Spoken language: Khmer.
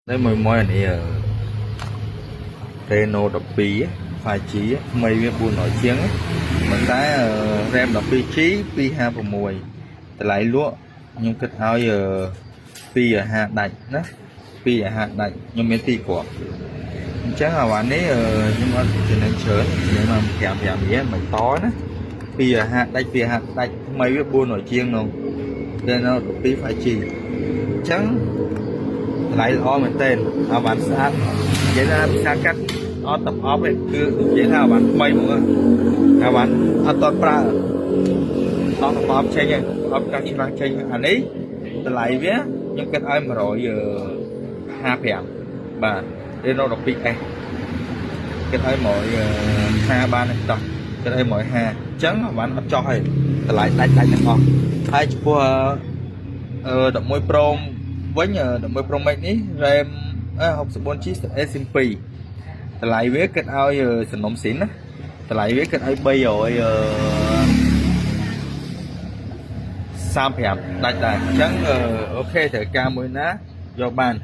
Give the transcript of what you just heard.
នេះមួយមួយអានេះ Reno 12 5G ថ្មីវា400ជាងប៉ុន្តែ RAM 12G 256តម្លៃលក់ខ្ញុំគិតឲ្យ250ដាច់ណា250ដាច់ខ្ញុំមានទីគ្រាប់អញ្ចឹងអាវ៉ាន់នេះខ្ញុំអត់ចំណេញច្រើនចំណេញមក5 5រៀលមិនតណា250ដាច់250ដាច់ថ្មីវា400ជាងនោះ Reno 12 5G អញ្ចឹង តម្លៃល្អមែនទែនអាវ៉ាន់ស្អាតនិយាយថាភាសាកាត់អត់តំអប់ទេគឺនិយាយថាអាវ៉ាន់ថ្មីហ្មងអាវ៉ាន់អត់តប្រើអត់តំអប់ចេញទេអត់កាច់ឆ្លាំងចេញអានេះតម្លៃវាខ្ញុំគិតឲ្យ155បាទ Reno 12S គិតឲ្យ150បានទេតោះគិតឲ្យ150អញ្ចឹងអាវ៉ាន់អត់ចោះទេតម្លៃដាច់ដាច់ទាំងអស់ហើយចំពោះអឺ11 Pro វិញ11 Pro Max នេះ RAM 64 GB SIM 2តម្លៃវាគិតឲ្យសំណុំស៊ីនណាតម្លៃវាគិតឲ្យ335ដាច់ដែរអញ្ចឹង OK ត្រូវការមួយណាយកបាន។